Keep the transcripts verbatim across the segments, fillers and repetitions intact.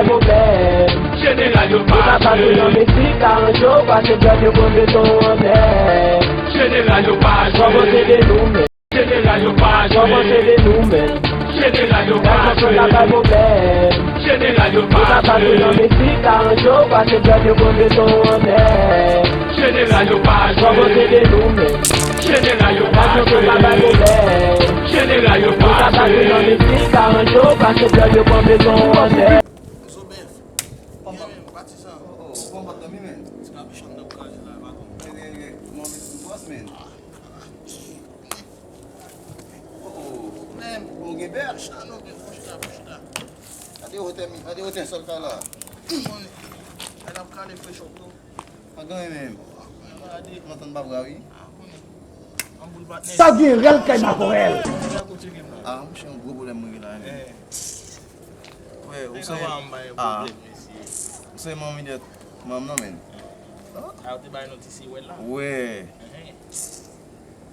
Pwoblèm. Jeneral yo pa jwe. Yo ka pase nan Meksik, aranje w, pase dwèt yo pran beton an tè. Jeneral yo pa jwe. Kòmanse de nou menm. Jeneral yo pa jwe. Kòmanse de nou menm. Jeneral yo pa jwe. Yo ka pase nan Meksik, aranje w, pase dwèt yo pran beton an tè. Jeneral yo pa jwe. Kòmanse de nou menm. Jeneral yo pa jwe. Jeneral yo pa jwe. Yo ka pase nan Meksik, aranje w, pase dwèt yo pran beton an tè. Zo bèf. Kòman? Patizan. Oh, oh, kòman w ap dòmi, men? Ti ka mechan nan kay la, pa konn. Gen, gen, gen, mwen met sou pòs, men. Oh, oh, men, bon, gen bèf. Chita non, men, fò chita, fò chita. Gade wotè mi, gade wotè sòl kay la. Mwen, gade ap kale frechòp yo. Pa gen anyen menm. Gade. Mwen tann pa vra, wi. Sa gen rèl kay makorèl. Ah, monchè, yon gwo pwoblèm mwen gen la, men. Wè, ou se, ah, ou se manmi dèt manm nan, men. Ah, ou te bay nou ti siwèl la? Wè. Enhen.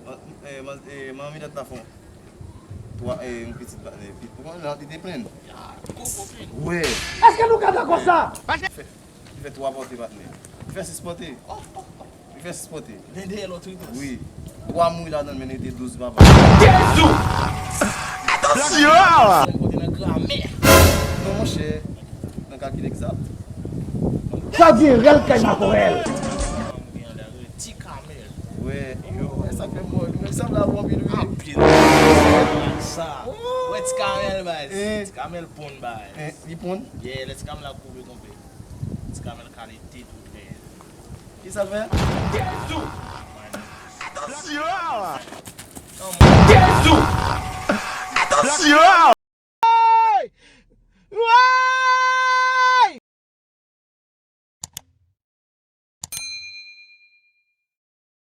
Man, eh, man, eh, manmi dèt la fon. Twa, eh, yon pitit patnè. Pi, ou konn la, li te plenn. Ya, koko plenn. Wè. Èske nou ka dakò sa? Li fè twa pòte patnè. Li fè sis pòte. Li fè sis pòte. Men dèyè lòt wi bòs. Wi. Twa mouri ladan l, men rete douz papa. Jezi! Atansyon! Kote nan gramè. Non, monchè. Nan kalkil egzat. Sa gen rèl kay makorèl. Ti kamèl. Wè. Yo, wè sa k fè mò. Li menm sanble avè w anpil, wi. Anpil. Sa. Wè ti kamèl, baz. Eh. Ti kamèl ponn, baz. Eh, li ponn? Yeah, lè ti kamèl ap kouri tonbe. Ti kamèl kale tèt ou dèyè. Kisa l fè? Jezi! Atansyon! Jezi! Atansyon!